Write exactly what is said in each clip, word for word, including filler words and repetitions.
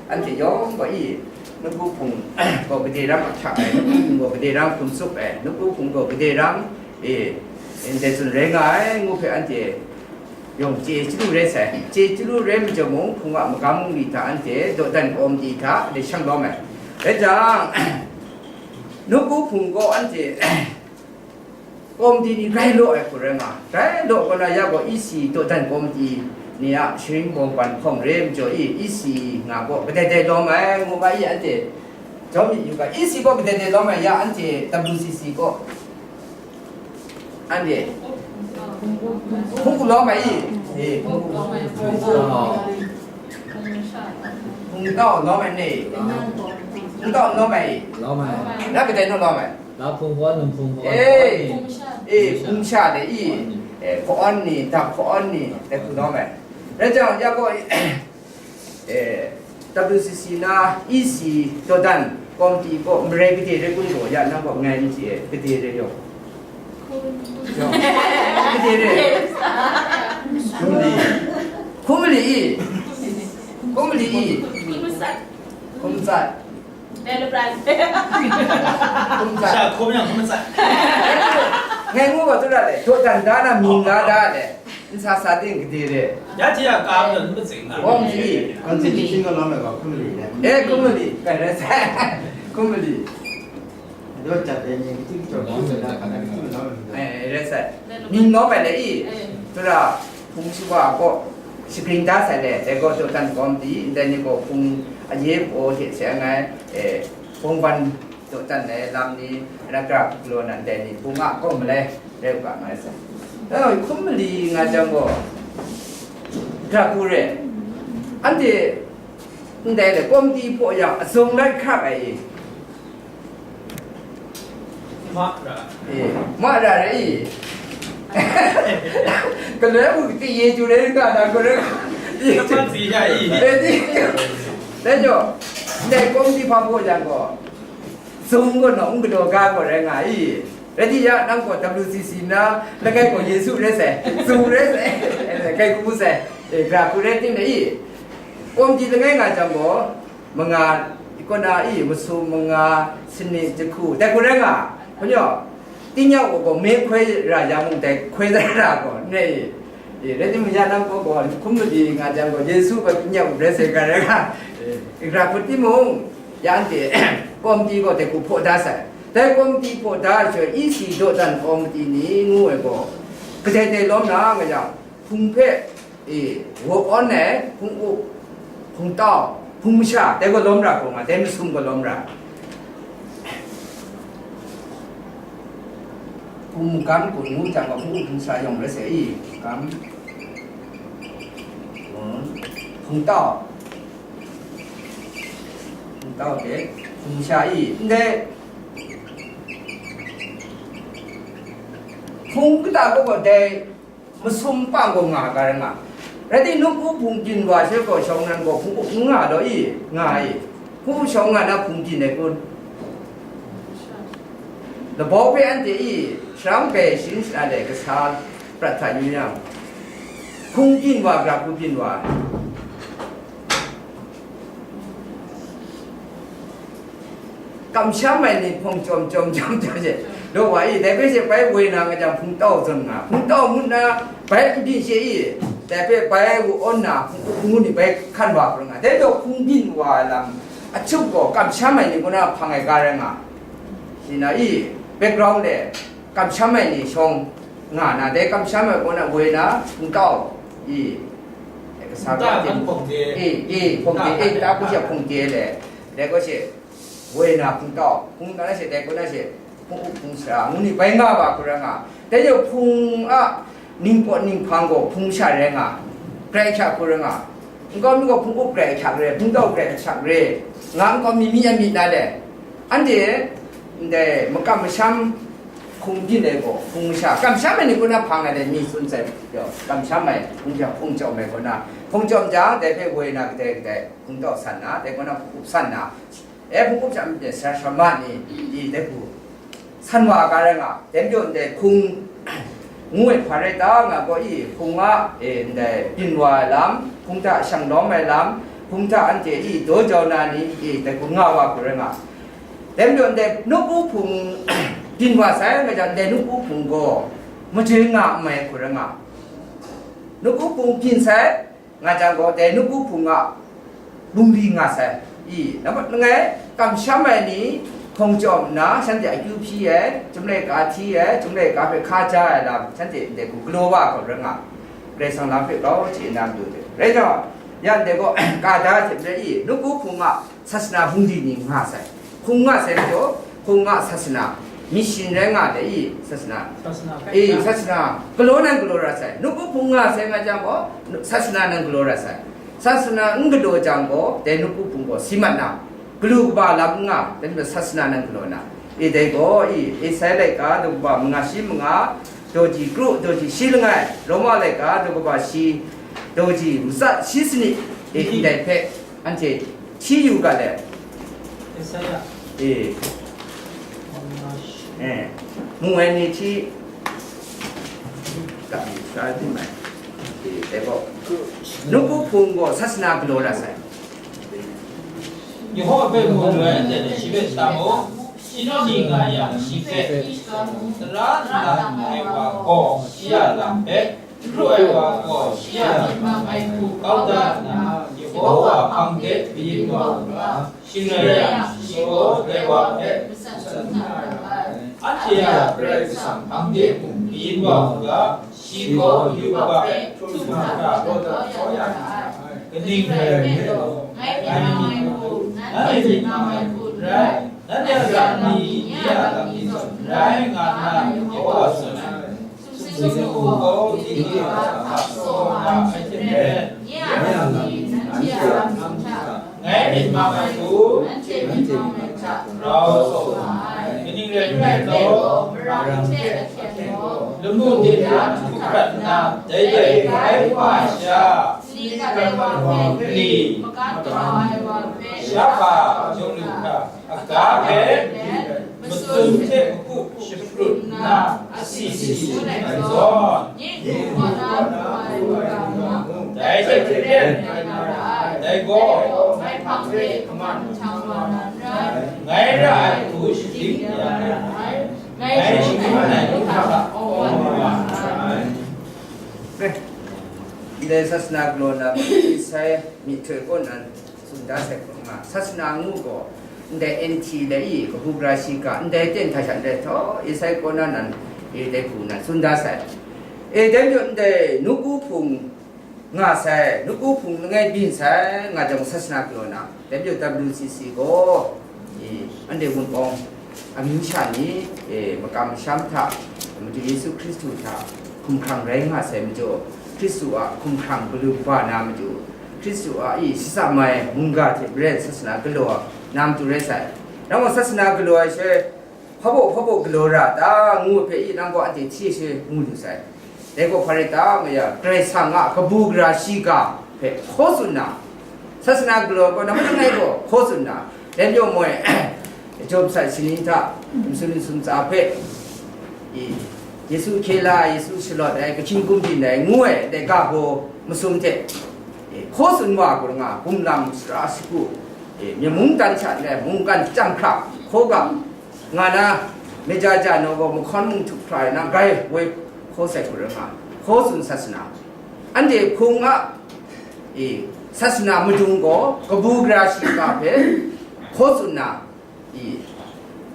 Anhte yawng gaw i, Nawku Hpung gaw gade ram ahkyak ai, Nawku Hpung gaw gade ram hkum tsup ai, Nawku Hpung gaw gade ram, e, ndai tsun rai nga ai, ngu hpe anhte yawng chye chyalu rai sai. Chye chyalu rai majaw mung, hpung a magam mung ni hta anhte dawdan kawmti hta dai shang lawm ai. Rai jang, Nawku Hpung gaw anhte kawmti ni grai law ai hku rai nga, grai law kaw na ya gaw, E C dawdan kawmti ni a sharin bawng ban hkawng re majaw i, E C nga gaw kadai dai lawm ai, ngu ga i, anhte jawm myit yu ga, E C gaw kadai dai lawm ai ya, anhte W C C gaw, anhte hpung lawm ai i, e, hpung, hpung, hpung tau lawm ai ni, hpung tau lawm ai i, lawm ai. Na kadai naw lawm ai? La hpung hkawn, num hpung hkawn, eh, hkawn ni. Eh, hpung sha de i, eh, hkawn ni, dap hkawn ni, dai hku lawm ai. Rai jang, ya gaw, eh, W C C na E C dawdan kawmti gaw marai gade rai kun gaw, ya nang gaw ngai n chye ai, gade rai yaw. Yaw. Gade rai. Hkum mali. Hkum mali i. Hkum mali i. Hkum tsat. Enterprise. Hkum tsat. Sha hkum yang hkum tsat. Ngai ngu gaw tara le, dawdan da na mying la da le, nsa sa ting gade re. Ya hte ya kam dan matsing na. Hkum ji. Constitution gaw lawm ai gaw hkum mali le. Eh, hkum mali. Kai rai sai. Hkum mali. Daw jat ai ni, ting chyawm chyawm na, ka na ting lawm ai. Eh, rai sai. Mying lawm ai le i. Tara, hpung shawa gaw shagrin da sai le, dai gaw dawdan kawmti, ndai ni gaw hpung aye paw hte se ai, eh, bawng ban dawdan ai lam ni, ra gara hku galaw na ndai ni, hpung a gaw malai rai u ga nga ai sai. Eh, hkum mali nga jang gaw, gara hku re, anhte ndai le, kawmti hpaw yang azawng lai hkrak ai i. Ma ra. Eh, ma ra re i. Galoi mung kati ye chyu re nga na gaw rai. Kamat si ya i. Eh, di. Dai jaw, ndai kawmti hpa hpaw yang gaw, zung gaw nawng n galaw ga gaw rai nga i. Rai di ya, nang gaw W C C na, langai gaw Yesu rai sai, zung rai sai, eh, kai hku sai, eh, gara hku rai tim na i. Kawmti langai nga jang gaw, manga, kaw na i, masum manga, sanit, jahku, dai hku rai nga, hpunyaw, tingnyang u gaw me hkoi ra ya mung, dai hkoi da ra gaw, n rai i? E, rai timung, ya nang gaw gaw, hkum mali nga jang gaw, Yesu gaw tingnyang u rai sai ga rai nga, e, gara hku timung, ya anhte, kawmti gaw dai hku hpaw da sai. Dai kawmti hpaw da ai shaloi, E C dawdan kawmti ni ngu ai gaw, kadai dai lawm na nga yang, hpung hpe, e, wo awn ai, hpung up, hpung tau, hpung masha, dai gaw lawm ra hkawng nga, dai masum gaw lawm ra. Hpung magam kun ngu jang gaw, hpung up hpung masha yawng rai sai i, magam kun, hpung tau, hpung tau de, hpung masha i, ndai hpung kata gaw gaw dai, masum pang gaw nga ga rai nga. Rai timung, Nawku hpung byin wa she gaw, shawng nnan gaw hpung up n nga law i, nga i. Hpung up shawng nga na hpung byin ai kun? Labau hpe anhte i, sharang bai sharin shana de kasa prat hta yu yang, hpung byin wa, gara hku byin wa? Kamsham ai ni hpung chyawm chyawm chyawm chyawm she, daw wa i, dai hpe she bai woi na nga jang, hpung tau zawn nga, hpung tau ngut na bai n byin she i, dai hpe bai wu awn na, hpung up ngu ni bai hkan wa hkrum nga, dai daw hpung byin wa ai lam, achup gaw kamsham ai ni kaw na hpang ai ga rai nga, shi na i, background de, kamsham ai ni shawng nga na, dai kamsham ai kaw na woi na, hpung tau i, kasa hpung tau, hpung de, e, e, hpung de, e, ta hpung she hpung de le, dai gaw she, woi na hpung tau, hpung tau na she, dai gaw na she, hpung up hpung sara, ngu ni bai nga wa hku rai nga. Dai yawng hpung a ningpawt ninghpang gaw hpung sha rai nga, grai hkyak hku rai nga. Nkau mi gaw hpung up grai hkyak re, hpung tau grai hkyak re, nga nkau mi mi a myit na le. Anhte, ndai makam masham hpung byin ai gaw, hpung masha, kamsham ai ni kaw na hpang ai dai mi tsun sai, kamsham ai, hpung jang, hpung chyawm ai kaw na, hpung chyawm jang, dai hpe woi na kadai kadai, hpung tau san na, dai kaw na hpung up san na, E, hpung up hta myit de sara sara ma ni, i, dai hku san wa ga rai nga, dai majaw ndai hpung ngu ai hpa rai ta nga gaw i, hpung a, e, ndai byin wa ai lam, hpung hta shang lawm ai lam, Hpung hta anhte i daw jau na ni, i dai hku nga wa hku rai nga. Dai majaw ndai nawku hpung byin wa sai, nga jang ndai nawku hpung gaw majoi nga n mai hku rai nga. Nawku hpung byin sai, nga jang gaw dai nawku hpung a bungli nga sai. I, nambat langai, kamsham ai ni hkawng chyawm nna, shanhte akyu hpyi ai, Chyum laika hti ai, Chyum laika hpe hka ja ai lam, shanhte ndai hku galaw wa ai hku rai nga. Karai Kasang lam hpe grau chye nna matu hte. Rai jang, ya ndai gaw, ka da hte maren i, nawku hpung a sasana bungli ni nga sai. Hpung nga sai majaw, hpung a sasana, mission rai nga dai i, sasana. Sasana hpe Eh, sasana, galaw nan galaw ra sai. Nawku hpung nga sai nga jang gaw, sasana nan galaw ra sai. Sasana n galaw jang gaw, dai nawku hpung gaw si mat na, galu kaba lam n nga, dai majaw sasana nan galaw na. E dai gaw, i, Esai laika, daw kaba manga shi manga, daw ji kru, daw ji shi langai, Roma laika, daw kaba shi, daw ji matsa shi sanit, e, ndai hpe, anhte hti yu ga le. Esaya. E. Manga shi. E. Mu ai ni hti, ga mi sa di mai. E, dai gaw. Nawku hpung gaw sasana galaw ra sai. Yawhawra hpe mu lu ai aten e shi hpe sa mu, shi nawng ni nga yang shi hpe, tara nna lu ai wa gaw shi a lam hpe, n ru ai wa gaw shi a myit mang ai hku kau da nna, Yawhawra hpang de kayin wa u ga, shing rai yang, shi gaw dai wa hpe matsat tsun na ra ai. Anhte a Karai Kasang hpang de mung kayin wa u ga, shi gaw yu kaba hpe htum hkra law dat kau ya na ra ai. Kaning rai nme law, ngai myit mang ai hku, nanhte myit mang ai hku n rai, nanhte a ga ni, nye a ga ni zawn n rai, nga nna Yawhawra tsun ai. Sumsing hku gaw dinghku a hta tsaw nga ai hte maren, nye a ga ni nanhte a matu hta ngai myit mang ai hku, nanhte myit mang ai hta grau tsaw nga ai. Kaning rai nme law, marang hte ahkyen gaw, lamu de na hkrat nna, dai dai rai wa sha, sali gat ai wa hpe, mali magat galaw ai wa hpe, sha hpa yawng lu hkra, aga hpe matsun hte makup shaprut nna, asi si tsun ai zawn, nye hku wa na lu ai wa mung, dai hte maren, dai gaw, ngai hpang de kaman mahtang wa na n rai, ngai ra ai hku shadik ya na ai, ngai shangun ai hku hta awng wa na ai. Ndai sasana galaw na matu sai myihtoi kaw nan tsun da sai hkrum nga, sasana ngu gaw, ndai N T le i, kabu gara shiga, ndai ten hta sha ndai htaw, i sai kaw na nan, i dai hku nan tsun da sai. E, dai majaw ndai nawku hpung nga sai, nawku hpung langai byin sai, nga jang sasana galaw na, dai majaw W C C gaw, e, anhte Wunpawng amyu sha ni, e, makam masham hta, Madu Yesu Hkristu hta hkumhkrang rai nga sai majaw, Hkristu a hkumhkrang galu kaba na matu, Hkristu a i shitsam ai mungga hte maren sasana galaw na matu rai sai. Nang gaw sasana galaw ai sha, hpa baw hpa baw galaw ra ta, ngu ai hpe i nang gaw anhte hti ai sha ngu lu sai. Dai gaw hpa rai ta, nga ya, Karai Kasang a kabu gara shiga hpe hkaw tsun na, sasana galaw ai gaw, nambat langai gaw hkaw tsun na, dai majaw moi, Job sai shani hta, masum masum tsa hpe, i, Yesu hkye la ai, Yesu shalawt ai, Kahkying Kum byin ai, ngu ai, dai ga gaw masum hte, i, hkaw tsun wa ai hku rai nga, kumlang sara sagu, i, myen mungkan sha ndai mungkan chyam hkra hkaw ga, nga na, Meja ja naw gaw mahkawn mung htup hkra ai na, grai woi hkaw sai hku rai nga, hkaw tsun sasana. Anhte hpung a, e, sasana madung gaw kabu gara shiga hpe hkaw tsun na, e,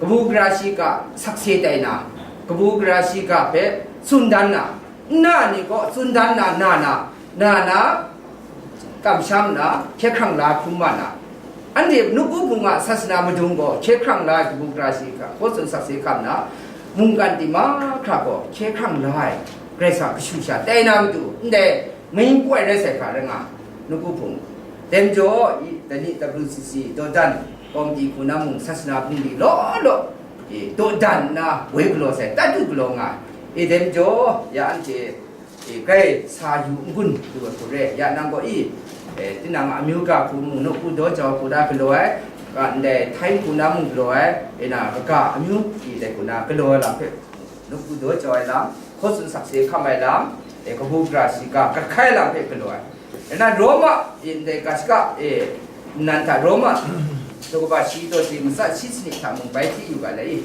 kabu gara shiga sakse tai na, kabu gara shiga hpe tsun dan na, nna ni gaw tsun dan na, na na, na na, kamsham na, hkye hkrang la hkrum wa na, anhte nawku hpung a sasana madung gaw hkye hkrang la ai kabu gara shiga hkaw tsun sakse hkam na, mungkan timung hkra gaw hkye hkrang la ai Karai Kasang kashu sha tai na matu, ndai mayin kawai rai sai hkra rai nga, nawku hpung. Dai majaw, i, dai ni W C C dawdan kawmti hku na mung sasana bungli law law, i, dawdan nna woi galaw sai, tat du galaw nga ai. I, dai majaw, ya anhte, e, grai sa yu n-gun lu ai hku re, ya nang gaw i, e, tinang a amyu ga hku mung nawku daw jau hku da galaw ai, ga ndai Thai hku na mung galaw ai, e na, kaga amyu, i, dai hku na galaw ai lam hpe, nawku daw jau ai lam, hkaw tsun sakse hkam ai lam, e, kabu gara shiga gat hkai ai lam hpe galaw ai. Rai nna Roma, e, ndai ga shaka, e, nnan hta Roma, daw kaba shi daw shi matsa shi sanit hta mung bai hti yu ga lai i.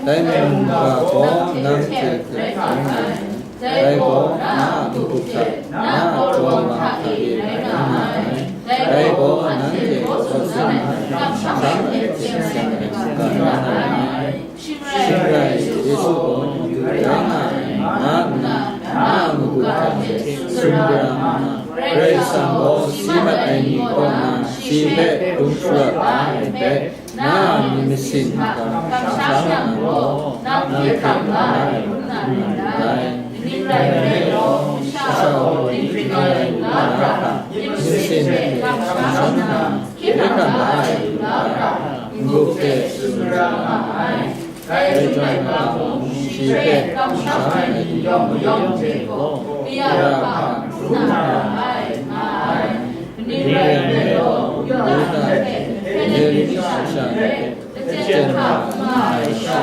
Dai mung ga gaw nang hte hkrit rai nga ai. Dai gaw na a muk hta, na a jaw ma hta e rai nga ai. Dai gaw nanhte hkaw tsun ai, kamsham ai hte seng ai hkungga rai nga ai. Shing rai, Yesu gaw Madu rai nga ai, nga nna, na a muk hta hte tsun gara nna, Karai Kasang gaw si mat ai ni kaw na shi hpe dum sharawt ai hpe, na a myit masin hta kamsham yang gaw, nang hkye hkrang la ai hkrum na rai dai. Kaning rai nme law, masha gaw dinghpring ai lu na hkra, myit masin hte kamsham nna, hkye hkrang la ai lu na hkra, n-gup hte tsun gara nga ai. Dai chyum ai hpa mung, shi hpe kamsham ai ni yawng mayawng hte gaw, kaya hpa hkrum na ra ai, nga ai. Kaning rai nme law, Yuda hte Hkristu masha hpe, lachyum hpa n nga ai sha,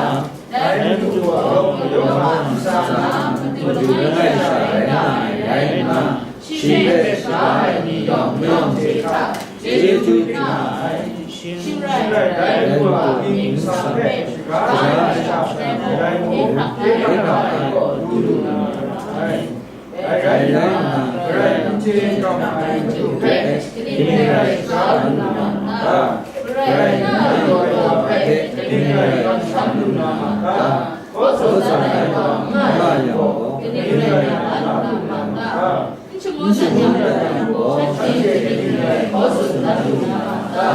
dai Madu gaw mayawng hpa ntsa na madu langai sha rai nga ai rai nna, shi hpe shaga ai ni yawng mayawng hte hta chyeju hpyi nga ai. Shing rai, dai Madu a mying nsang hpe shaga ai sha, dai gaw hkye hkrang ai gaw du lu na ra ai. Dai rai nna, Karai n chye n kam ai madu hpe, kaning rai shaga lu na ma n ta? Karai n galaw ai wa hpe, kaning rai kamsham lu na ma n ta? Hkaw tsun ai wa n nga yang gaw, kaning rai kamsham lu na ma n ta? N shangun dat yang gaw, shanhte kaning rai hkaw tsun dat lu na ma n ta?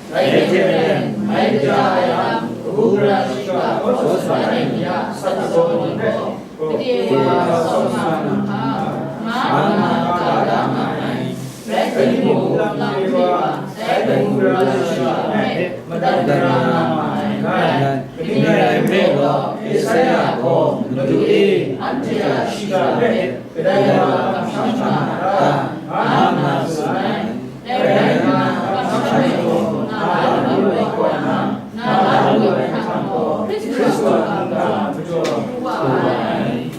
Dai hte maren, mai kaja ai lam, kabu gara shiga hkaw tsun ai ni a asak ni gaw, gade wa hkaw tsun na ma n ta? Nga nna ga da nga ai. Rai timung, lam hte wa, dai kabu gara shiga hpe madat gara nga ma ai n rai. Kaning rai nme law, Esaia gaw, Madu e, anhte a shiga hpe kadai wa kamsham na ma ta? Nga nna tsun ai. Dai rai nna, kamsham ai gaw, nga la lu ai kaw na, nga la lu ai hkrang gaw, Hkristu a mungga majaw pru wa ai.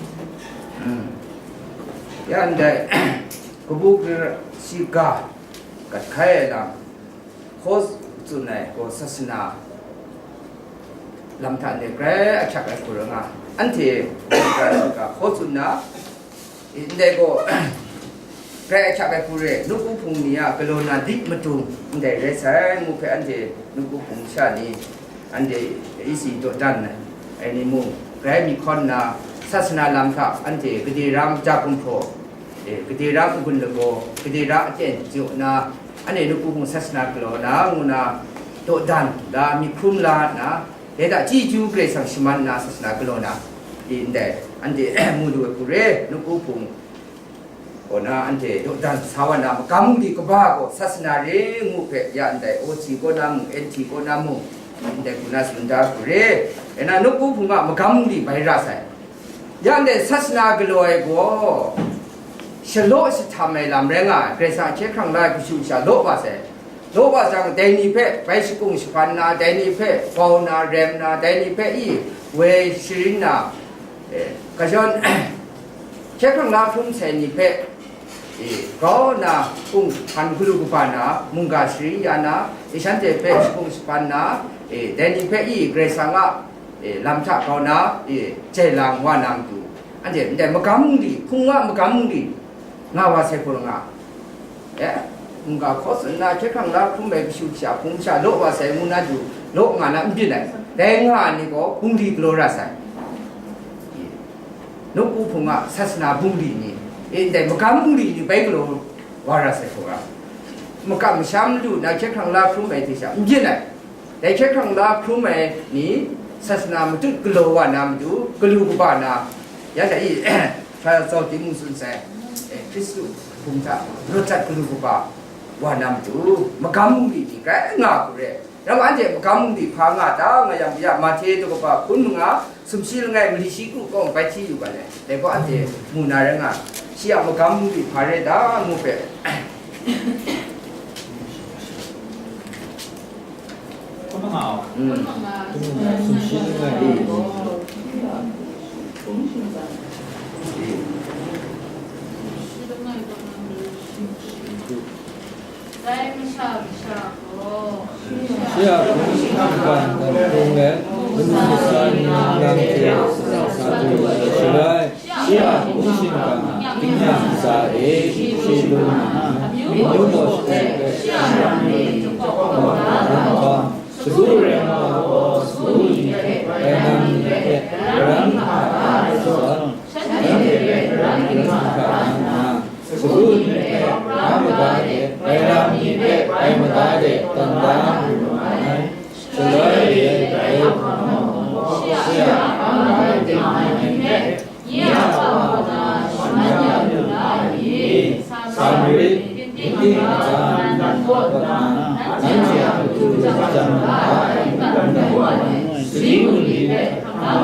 Ya ndai, kabu gara shiga gat hkai ai lam, hkaw tsun ai gaw sasana lam hta ndai grai ahkyak ai hku rai nga. Anhte kabu gara shiga hkaw tsun na, ndai gaw, grai ahkyak ai hku re, nawku hpung ni a galaw na dip madung ndai rai sai, ngu hpe anhte nawku hpung masha ni, anhte isi dawdan ai ni mung, grai myit hkawn nna, sasana lam hta anhte gade ra maja gumhpraw, e, gade ra n-gun lagaw, gade ra aten jaw na, anhte nawku hpung sasana galaw na, ngu na, dawdan la, myit hkrum la nna, dai hta chyeju Karai Kasang shaman nna, sasana galaw na, i ndai, anhte mu lu ai hku re, nawku hpung kaw na anhte dawdan sa wa na, magam mungli kaba gaw sasana re ngu hpe, ya ndai O C kaw na mung, N T kaw na mung, ndai hku na tsun da hku re, rai nna nawku hpung a magam mungli bai ra sai. Ya ndai sasana galaw ai gaw, shalaw shahtam ai lam rai nga ai, Karai Kasang hkye hkrang la ai kashu kasha law wa sai. Law wa jang, dai ni hpe bai shakung shahpan na, dai ni hpe bau na, rem na, dai ni hpe i woi sharin na, e, kajawn, hkye hkrang la hkrum sai ni hpe, e, grau nna hpung hpan galu kaba na, mungga shari ya na, e, shanhte hpe shakung shahpan na, e, dai ni hpe i Karai Kasang a, e, lam hta grau na, e, jai lang wa na matu, anhte ndai magam mungli, hpung a magam mungli, nga wa sai hku rai nga. E, mungga hkaw tsun nna, hkye hkrang la hkrum ai kashu kasha hpung masha law wa sai ngu na du, law nga na n byin ai. Dai nga ai ni gaw bungli galaw ra sai. Nawku hpung a sasana bungli ni, e, ndai magam bungli ni bai galaw wa ra sai hku rai. Makam masham madu na hkye hkrang la hkrum ai hte sha n byin ai. Dai hkye hkrang la hkrum ai ni, sasana matut galaw wa na matu, galu kaba na, ya sha i, Hkra Zau Tim mung tsun sai, e, Hkristu hpung hta rawt dat galu kaba wa na matu, magam bungli ni grai nga hku re. Rai nna, anhte magam bungli hpa nga ta, nga yang, ya Mahte daw kaba hkun manga, sumshi langai mali shi kru kawng bai hti yu ga le, dai gaw anhte mu na rai nga, Shi a magam mung hpa rai ta ngu hpe. Mm. Dai masha kasha gaw, shi a hpung shingkang hkrung let, mungsa ni nang hte sa du ai shaloi, shi a hpung shingkang tingnyang ntsa e shi lung nna, amyu gaw shagu let shi a nang hte nhtawm, shagu rem wa gaw shagu ni hte rai nang ni hte rai hkra ai zawn, shanhte hpe rai hkra nna, shagu ni hpe rai mada de, rai lam ni hpe rai mada de, tam da lu ai. Shaloi de, dai hpang gaw, shi a hpang ai hte, nye a hpang gaw na, shaman ya lu na ai ni, Samari, Hindi mata nan kaw na, nanhte a matu jang da ai, n dan gaw ai, sadi mali hpe hkam